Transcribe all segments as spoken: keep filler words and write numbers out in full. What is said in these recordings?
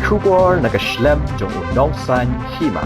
Khubor na ka shlem jong u Nongsaiñ Hima.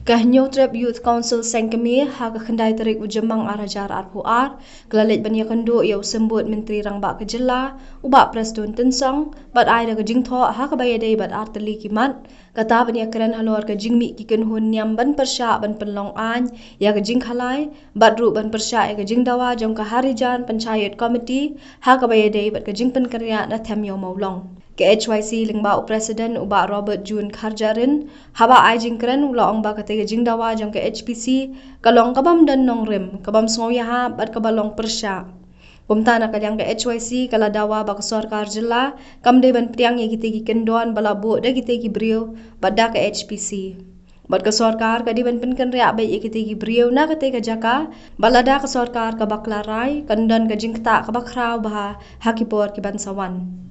Ka Hynñiewtrep Youth Council Seng Kmie ha ka khyndai tarik u Jymmang ar hajar arphew ar ka la leit ban ïakynduh ïa u Symbud Myntri Rangbah ka Jylla, u Bah Prestone Tynsong, bad ai da ka jingthoh ha kaba ïadei bad ar tylli ki mat, kata ban ïakren halor ka jingmih ki kynhun niam ban pyrshah ban pynlong aiñ ïa ka jingkhalai, bad ruh ban pyrshah ïa ka jingdawa jong ka Harijan Panchayat Committee ha kaba ïadei bad ka jingpynkynriah na Them Ïew Mawlong. Ka H Y C lyngba u President u Bah Robert June Kharjahrin, haba ai jingkren u la ong ba katei ka jingdawa jong ka H P C ka long kabym don nongrim, kabym sngewïahap bad kaba long pyrshah. Kumta na ka liang ka H Y C ka la dawa ba ka sorkar jylla kam dei ban pdiang ïa kitei ki kyndon ba la buh da kitei ki briew bad da ka H P C. Bad ka sorkar ka dei ban pynkynriah beit ïa kitei ki briew na katei ka jaka, bad lada ka sorkar ka bakla rai, kan don ka jingktah kaba khraw bha ha ki por ki ban sa wan.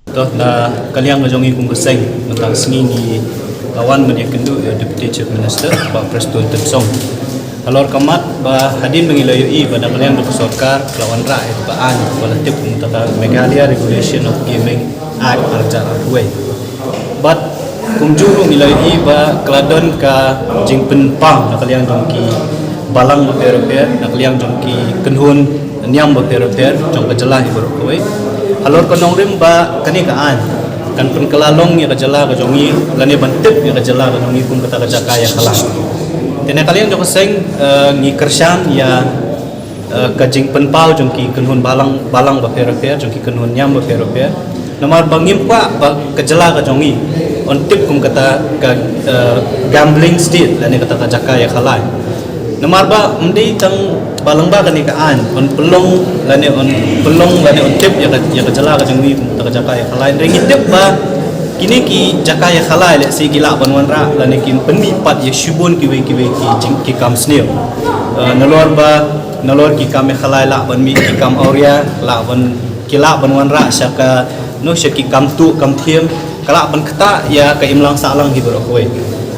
To, na ka liang ka jong ngi kum ka seng, mynta ka sngi ngi la wan ban ïakynduh ïa u Deputy Chief Minister, Bah Prestone Tynsong. Halor ka mat ba hadien ba ngi la ïohi ba na ka liang jong ka sorkar ka la wanrah ïa ka aiñ ba la tip kum kata ka Meghalaya Regulation of Gaming Act ar hajar arphew wei. Bad kumjuh ruh ngi la ïohi ba ka la don ka jingpynpaw na ka liang jong ki balang bapher bapher, na ka liang jong ki kynhun niam bapher bapher jong ka jylla hi baroh kawei. Halor ka nongrim ba kane ka aiñ kan pynkylla long ïa ka jylla ka jong ngi lane ban tip ïa ka jylla ka jong ngi kum kata ka jaka ïakhalai. Te na ka liang jong ka seng, eh, ngi kyrshan ïa, eh, ka jingpynpaw jong ki kynhun balang, balang bapher bapher, jong ki kynhun niam bapher bapher. Namar ba ngim kwah ba ka jylla ka jong ngi yn tip kum kata ka, eh, gambling state lane kata ka jaka ïakhalai. Namar ba ym dei tang ba lyngba kane ka aiñ yn pynlong lane yn pynlong lane yn tip ïa ka, ïa ka jylla ka jong ngi kum kata ka jaka ïakhalai. Hynrei ngi tip ba kine ki jaka ïakhalai lehse ki lah ban wanrah lane kin pynmih pat ïa shibun kiwei kiwei ki jing, ki kam sniew. Eh, nalor ba, nalor ki kam ïakhalai lah ban mih ki kam awria, lah ban, ki lah ban wanrah sha ka, no, sha ki kam tuh kam thiem, ka lah ban ktah ïa ka imlang sahlang hi baroh kawei.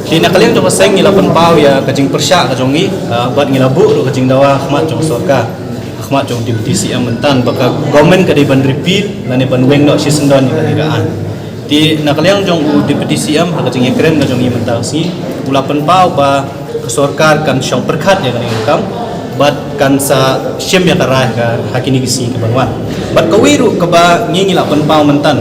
Te na ka liang jong ka seng ngi la pynpaw ïa ka jingpyrshah ka jong ngi, ah, bad ngi la buh ruh ka jingdawa ha khmat jong ka sorkar, ha khmat jong u Deputy C M mynta ba ka government ka dei ban repeal lane ban weng noh shisyndon ïa kane ka aiñ. Te na ka liang jong u Deputy C M ha ka jingïakren ka jong ngi mynta ka sngi u la pynpaw ba ka sorkar kan shong pyrkhat ïa kane ka kam bad kan sa shim ïa ka rai ha, ha kine ki sngi ki ban wan. Bad kawei ruh kaba ngi, ngi la pynpaw mynta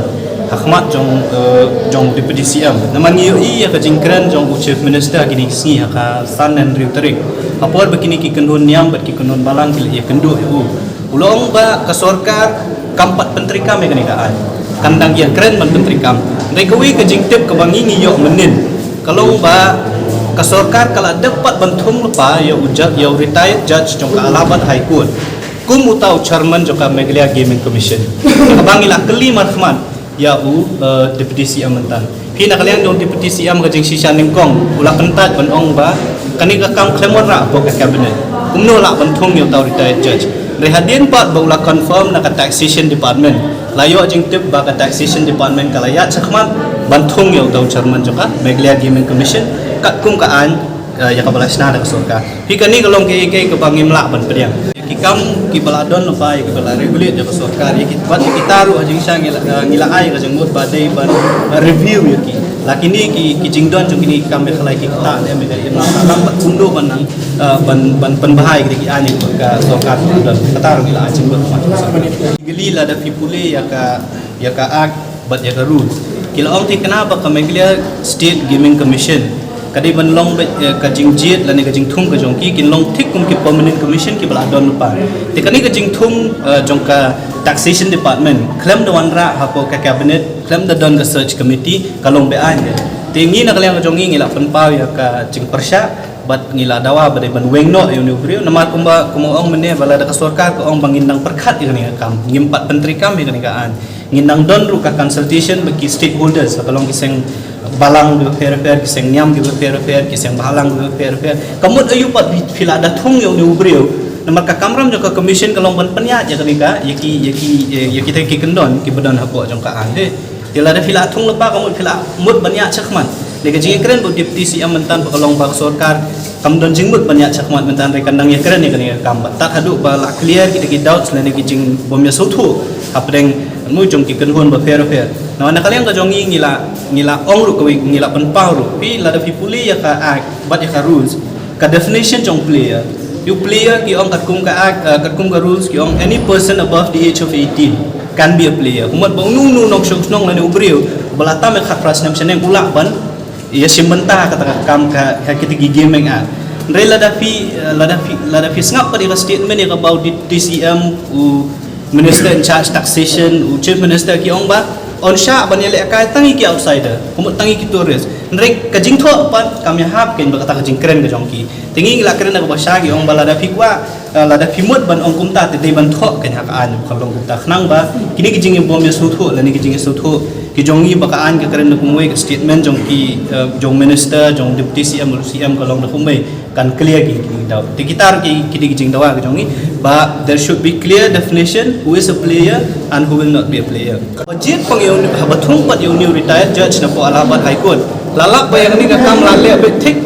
ha khmat jong, eh, jong Deputy C M. Namar ngi ïohi ïa ka jingkren jong u Chief Minister ha kine ki sngi ha ka san hynriew tarik. Ha por ba kine ki kynhun niam bad ki kynhun balang ki la ïakynduh ïa u, u la ong ba ka sorkar kam pat pyntreikam ïa kane ka aiñ. Kan dang ïakren ban pyntreikam. Hynrei kawei ka jingtip kaba ngi ngi ïoh mynnin ka long ba ka sorkar ka la dep pat ban thung lypa ïa u judge, ïa u retired judge jong ka Allahabad High Court kum uta u chairman jong ka Meghalaya Gaming Commission. Kaba ngi la kylli markhmat ïa u, eh, Deputy C M mynta. Phi, na ka liang jong Deputy C M ka jingshisha nyngkong u la kyntait ban ong ba kane ka kam khlem wanrah hapoh ka cabinet, kumno lah ban thung ïa uta u retired judge. Hynrei hadien pat ba u la confirm na ka Taxation Department, la ïoh jingtip ba ka Taxation Department ka la ïaid shakhmat ban thung ïa uta u chairman jong ka Meghalaya Gaming Commission katkum ka aiñ, eh, ïa kaba la shna da ka sorkar. Phi, kane ka long kaei kaei kaba ngim lah ban pdiang. Ki kam kiba la don lypa, kiba la regulate da ka sorkar, ïa ki, bad ïa kita ruh ha jingshisha ngi la, eh, ngi la ai ka jingmut ba dei ban, eh, review ïa ki. La kine ki, ki jingdon jong kine ki kam ïakhalai ki ktah ne em, ïa ka imlang sahlang bad kumno ban nang, eh, ban, ban pynbha ïa ki aiñ ïa ka sorkar ka don. Kata ruh ngi la ai jingmut. Ngi la da phi pule ïa ka, ïa ka act bad ïa ka rules. Ki la ong thikna ba ka Meghalaya State Gaming Commission ka dei ban long beit, eh, ka jingjied lane ka jingthung ka jong ki, kin long thik kum ki permanent commission kiba la don lypa. Te kane ka jingthung, eh, jong ka Taxation Department khlem da wanrah hapoh ka cabinet, khlem da don ka search committee, ka long be-aiñ. Te ngi na ka liang ka jong ngi ngi la pynpaw ïa ka jingpyrshah bad ngi la dawa ba dei ban weng noh ïa une u briew. Namar kumba, kumba ong mynne ba lada ka sorkar ka ong ba ngin nang pyrkhat ïa kane ka kam, ngim pat pyntreikam ïa kane ka aiñ. Ngin nang don ruh ka consultation bad ki stakeholders, ka long ki seng balang kiba pher pher, ki seng niam kiba pher pher, ki seng bhalang kiba pher pher. Ka mut aïu pat phi, phi la da thung ïa une u briew. Namar ka kamram jong ka commission ka long ban pynïaid ïa kane ka, ïa ki, ïa ki, ïa, ïa kita ki kyndon kiba don hapoh jong ka aiñ de. Te lada phi la thung lypa ka mut phi la mut ban ïaid shakhmat. Dei ka jingkren bad u Deputy C M mynta ba ka long ba ka sorkar kam don jingmut ban ïaid shakhmat mynta, hynrei kan dang ïakren ïa kane ka kam. Bad tad haduh ba la clear kita ki doubts lane ki jingbym ïasngewthuh hapdeng, mo, jong ki kynhun bapher bapher. Na, na ka liang ka jong ngi, ngi la, ngi la ong ruh kawei, ngi la pynpaw ruh. Phi lada phi pule ïa ka act bad ïa ka rules, ka definition jong player, ïa u player ki ong katkum ka act, uh, katkum ka rules ki ong any person above the age of eighteen can be a player. Kumta ba uno uno u nongshong shnong lane u briew ba la tam ïa khatphra snem shaneng u lah ban ïa shim bynta ha kata ka kam ka, ha kita ki gaming act. Hynrei lada phi, uh, lada phi, lada phi sngap pat ïa ka statement ïa kaba u Deputy C M, u Minister in charge taxation, u Chief Minister ki ong ba yn shah ban ïalehkai tang ïa ki outsider, kumta tang ïa ki tourist. Hynrei ka jingthoh pat kam ïahap kein bad kata ka jingkren ka jong ki. Te ngi la kren da kaba shai, ki ong ba lada phi kwah, eh, lada phi mut ban ong kumta te dei ban thoh kein ha ka aiñ, ka long kumta, khnang ba kine ki jingïabom ïasngewthuh lane ki jingïasngewthuh ki jong ngi ba ka aiñ ka kren da kumwei, ka statement jong ki, eh, jong minister, jong Deputy C M, C M ka long da kumwei, kan clear ki, ki jingdawa. Te kita ki, ki, ki jingdawa ka jong ngi ba there should be clear definition who is a player and who will not be a player. Haba jied pang ïa u, haba thung pat ïa u new retired judge na pdeng Allahabad High Court, la lap ba ïa kane ka kam la leh beit thik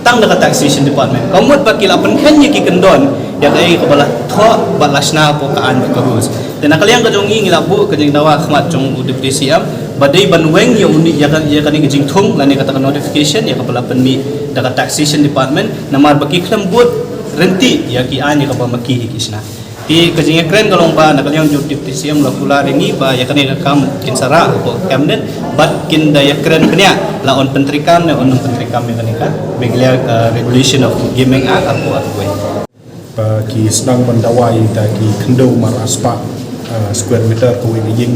tang da ka taxation department. Ka mut ba ki la pynkheiñ ïa ki kyndon ïa kaei kaba la thoh bad la shna hapoh ka aiñ bad ka rules. Te na ka liang ka jong ngi, ngi la buh ka jingdawa khmat jong u Deputy C M ba dei ban weng ïa uni, ïa ka, ïa kane ka jingthung lane kata ka notification ïa kaba la pynmih da ka taxation department, namar ba ki khlem bud ryntih ïa ki aiñ ïa kaba ma ki ki shna. Te ka jingïakren ka long ba na ka liang jong u Deputy C M la kular ïa ngi ba ïa kane ka kam kin sa rah hapoh ka cabinet bad kin da ïakren bniah la yn pyntreikam ne yn ym pyntreikam ïa kane ka Meghalaya, uh, Regulation of Gaming Act arphew arphew wei. Ba ki sdang ban dawa ïa kita ki khyndew mar arspah, uh, square meter kawei ka ïing.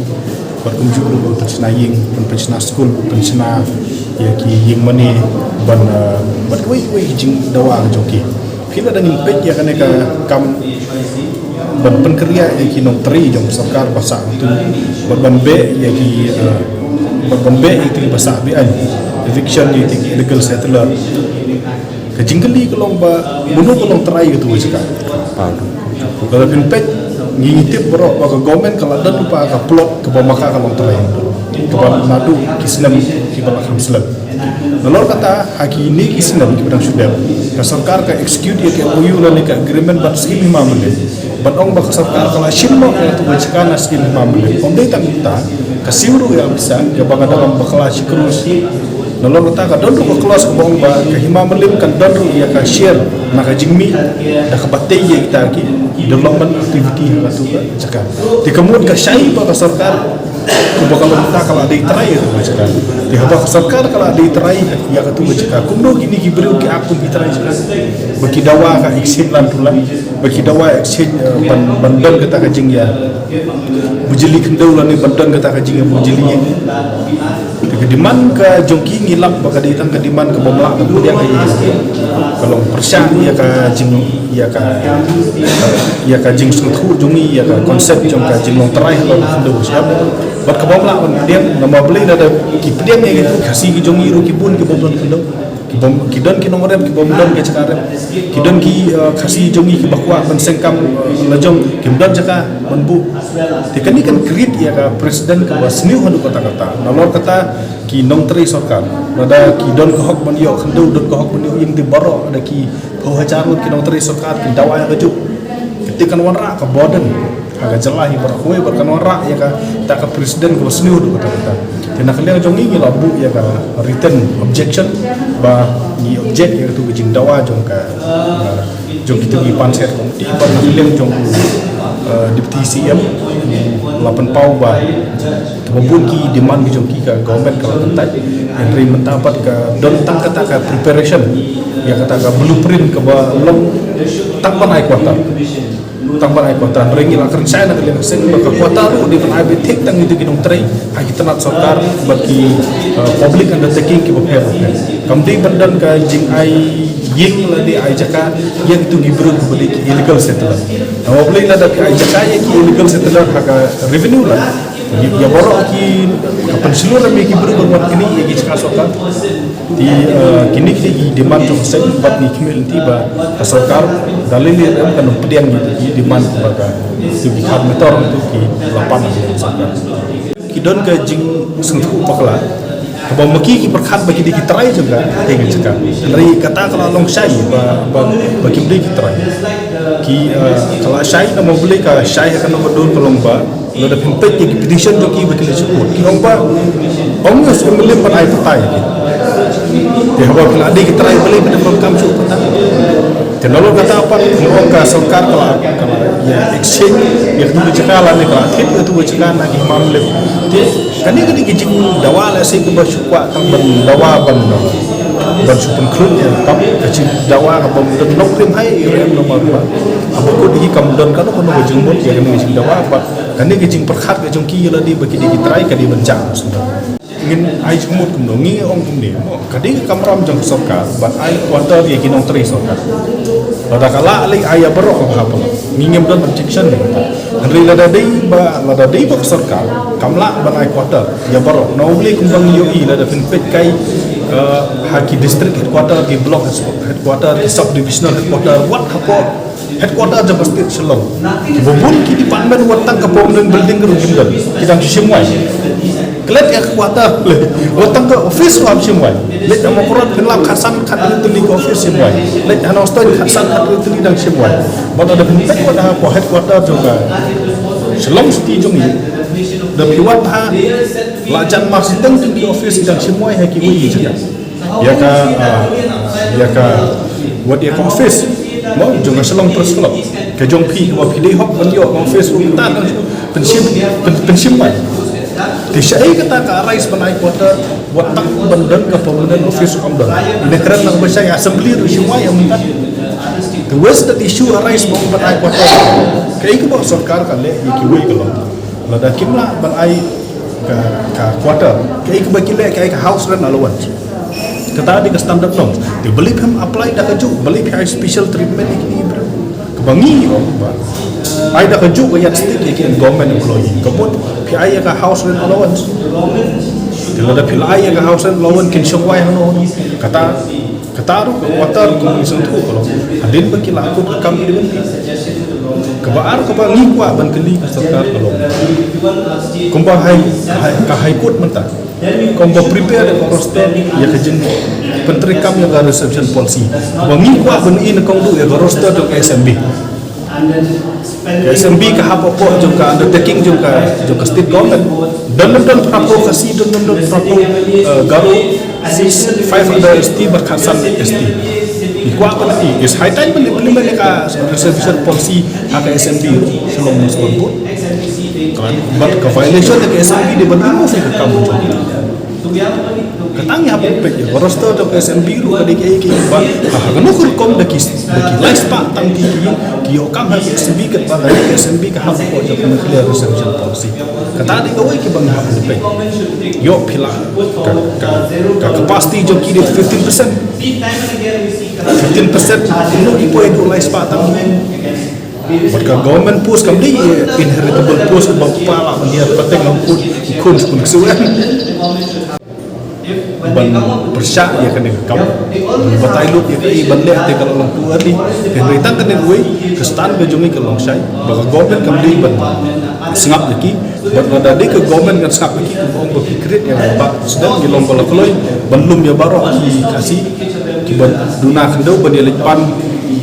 Bad kumjuh ruh ban pynshna ïing, ban pynshna skul, ban pynshna ïa ki ïing mane, ban, uh, bad kawei kawei ki jingdawa ka jong ki. Phi lada ngin peit ïa kane ka kam ban pynkhreh ïa ki nongtrei jong sorkar ba sah tu, bad ban beh ïa ki, uh, bad ban beh ïa ki ba sah be-aiñ, eviction ïa ki illegal settler. Ka jingkylli ka long ba mano ka nongtrei katu ka jaka. Lada phin peit, ngi tip baroh ba ka government ka la don lypa ka plot kaba ma ka ka nongtrei, kaba naduh ki snem kiba la kham slem. Nalor kata, ha kine ki snem kiba dang shu dep, ka sorkar ka execute ïa ka M O U lane ka agreement bad Skim Hima Mylliem. Bad ong ba ka sorkar ka la shim noh ïa katu ka jaka na Skim Hima Mylliem. Ym dei tang kata, ka siew ruh ïa ka pisa kaba ka dang bakla shi klur. Nalor kata ka don ruh ka clause kaba ong ba ka Hima Mylliem kan don ruh ïa ka share na ka jingmih da kaba tei ïa kita ki development activity ha katu ka jaka. Te ka mut ka shai ba ka sorkar, kumba ka long kata ka la dei trai ïa katu ka jaka. Te haba ka sorkar ka la dei trai ïa katu ka jaka, kumno kine ki briew ki ap kum ki trai jaka? Ba ki dawa ka exchange land to land, ba ki dawa exchange, eh, ban, ban don kata ka jingïa bujli khyndew lane ban don kata ka jingïa bujli. Te ka demand ka jong ki ngi lap ba ka dei tang ka demand kaba ym lah ban pdiang ïa ka. Ka long pyrshah ïa ka jing, ïa ka, ïa ka jingsngewthuh jong ngi, ïa ka concept jong ka jinglong trai halor khyndew sha. Bad kaba ym lah ban pdiang, namar balei lada ki pdiang ïa ka Khasi ki jong ngi ruh ki bun kiba ym don khyndew. Ki bym, ki don ki nongrem, ki bym don ki jaka rem. Ki don ki, eh, Khasi jong ngi kiba kwah ban seng kam, eh, la jong, kim don jaka ban buh. Te kane kan create ïa ka precedent kaba sniew haduh katta katta. Nalor kata ki nongtrei sorkar, lada ki don ka hok ban ïoh khyndew, don ka hok ban ïoh ïing, te baroh lada ki phew hajar ngut ki nongtrei sorkar kin dawa ïa kajuh. Te kan wanrah ka burden ha ka jylla hi baroh kawei, bad kan wanrah ïa kata ka precedent kaba sniew haduh katta katta. Te na ka liang jong ngi ngi la buh ïa ka written objection ba ngi object ïa katu ka jingdawa jong ka, uh, jong kitu ki panshiar committee, bad na ka liang jong, uh, Deputy C M la pynpaw ba kaba bun ki demand ki jong ki ka government ka la kyntait. Hynrei mynta pat ka don tang kata ka preparation ïa kata ka blueprint kaba long tang ban ai quarter. Tang ban ai quarter, hynrei ngi la kren shai na ka liang ka seng ba ka quarter ruh dei ban ai beit thik tang ïa ki nongtrei ha ki tnat sorkar bad ki, uh, public undertaking kiba pher bapher. Kam dei ban don ka jingai ïing lane ai jaka ïa kitu ki briew kiba dei ki illegal settler. Namar balei lada phi ai jaka ïa ki illegal settler ha ka revenue land, ïa baroh ki, ka pynshlur ïa ki briew ban wan knieh ïa ki jaka sorkar. Te, eh, kine ki dei ki demand jong ka seng bad ngi khmih lynti ba ka sorkar da lei lei ruh kan ym pdiang ïa ki demand ba ka, ki kham metor tu ki la pan ïa ka sorkar. Ki don ka jingsngewthuh bakla kaba ma ki ki pyrkhat ba ki dei ki trai jong ka, te ka jaka. Hynrei kata ka la long shai ba, ba, ba kim dei ki trai. Ki, eh, ka la shai namar balei ka shai ha kano ka dur ka long ba Lada phin peit ïa ki petition jong ki ba ki la shu mut, ki ong ba ong ïa u M L A ban ai patta ïa ki. Te haba phi la dei ki trai balei phin ym donkam shuh patta? Te nalor kata pat ngi ong ka sorkar ka la, ka la ïa exchange ïa katu ka jaka lane ka la thied ïa katu ka jaka na ki hima M L A. Te kane ka dei ka jingdawa lehse kaba shu kwah tang ban dawa ban, ban shu pynkhluit ïa ka kam, ka jingdawa kaba ym don nongrim hi ïa u M L A namar ba haba kut ïa ki kam don kano kano ka jingmut ïa kane ka jingdawa bad kane ka jingpyrkhat ka jong ki ïa lade ba ki dei ki trai ka dei ban jam shuh. Ngin ai jingmut kumno, ngi ong kumne mo, ka dei ka kamram jong ka sorkar ban ai quarter ïa ki nongtrei sorkar. Lada ka lah lei ai ïa baroh ka bha baroh. Ngi ngim don objection ne. Hynrei lada dei ba, lada dei ba ka sorkar kam lah ban ai quarter ïa baroh, na u lei kumba ngi ïohi lada phin peit kai, eh, ha ki district headquarter, ki block headquarter, ki subdivisional headquarter, wat hapoh headquarter jong ka state Shillong. Kiba bun ki department wat tang ka permanent building ruh kim don, ki dang shim wai. Klet ïa ka quarter, wat tang ka office ruh shim wai. Leit ha Mawkyrwat phin lap khatsan khathynriew tylli ka office shim wai. Leit ha Nongstoiñ khatsan khathynriew tylli dang shim wai. Bad lada phin peit wat hapoh headquarter jong ka Shillong City jong ngi, da phi wan ha la jan mar siteng jong ki office ki dang shim wai ha kiwei ki jaka. Ïa ka, ah, ïa ka, wat ïa ka office mo jong ka Shillong Press Club, ka jong phi, kaba phi dei hok ban ïoh ka office ruh mynta dang pynshim, pyn-, pynshim wai. Te shaei kata ka arise ban ai quarter, wat tang ban don ka permanent office ruh kam don. Ïa kren lang ba shai assembly ruh shim wai ïa mynta. Te where's that issue arise ban ai quarter? Kaei kaba sorkar ka leh ïa kiwei ka long. Lada kim lah ban ai ka, ka quarter, kaei kaba ki leh, kaei ka house rent allowance. Kata dei ka standard norm. Te balei phim apply da kajuh, balei phi ai special treatment ïa kine ki briew? Kaba ngi ong ba ai da kajuh ka yardstick ïa ki government employee. Ka mut phi ai ïa ka house rent allowance. Te lada phi la ai ïa ka house rent allowance kin shong wai hano hano. Kata Kata ruh ka quarter kum ngi sngewthuh ka long hadien ba ki la kut ka kam ki dei ban pynlong. Kaba ar kaba ngi kwah ban kylli ka sorkar ka long, kumba hai, hai, ka High Court mynta, kumba prepare ka roster ïa ka jingpyntreikam ïa ka reservation policy, kaba ngi kwah ban i na kongduh ïa ka roster jong ka S M B. Ka S M B ka hap hapoh jong ka undertaking jong ka, jong ka state government. Don, don, don phra phew Khasi, don, don, don phra phew, eh, Garo, five under S T bad khatsan S T. Ngi kwah ban i, it's high time ban implement ïa ka reservation policy ha ka S M B, Shillong Municipal Board. Bad ka violation ïa ka S M B dei ban remove ïa ka kam jong ka. Kata ngi hap ban peit ïa ka roster jong ka S M B ruh ka dei kaei kaei ba ha, ha kano ka rukom da ki, da ki lai spah tang ki, ki, ki ïoh kam ha ka S M B, katba ka S M B ka hap hapoh jong ka Meghalaya Reservation Policy. Kata dei kawei kaba ngi hap ban peit. Ïoh phi la ka, ka, ka capacity jong ki dei fifteen percent. Fifteen percent kumno ki poi haduh lai spah tang ki. Bad ka government post kam dei inheritable post ba u kpa lah ban hiar pateng ha u khun, u khun sha u khun ksiew em. Ban pyrshah ïa kane ka kam, ban batai lut ïa kaei ban leh te ka la long too early. Hynrei tang kane kawei ka stand ka jong ngi ka long shai ba ka government kam dei ban sngap ïa ki. Bad lada dei ka government kan sngap ïa ki, kumba ong ba ki create ïa ka ba sdang ngi long ba la kloi ban lum ïa baroh ki Khasi kiba duna khyndew ban ïa leit pan.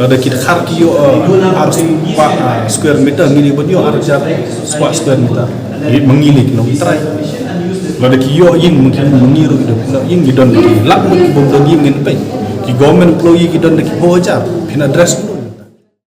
Lada ki dkhar ki ïoh, eh, ar spah, eh, square meter, ngi dei ban ïoh ar hajar spah square meter. Ïa ma ngi lei ki nongtrai. Lada ki ïoh ïing, ma ngi, ma ngi ruh ki don, ki don ïing, ki don da ki lak mut, ki bym don ïing, ngin peit. Ki government employee ki don da ki phew hajar. Phin address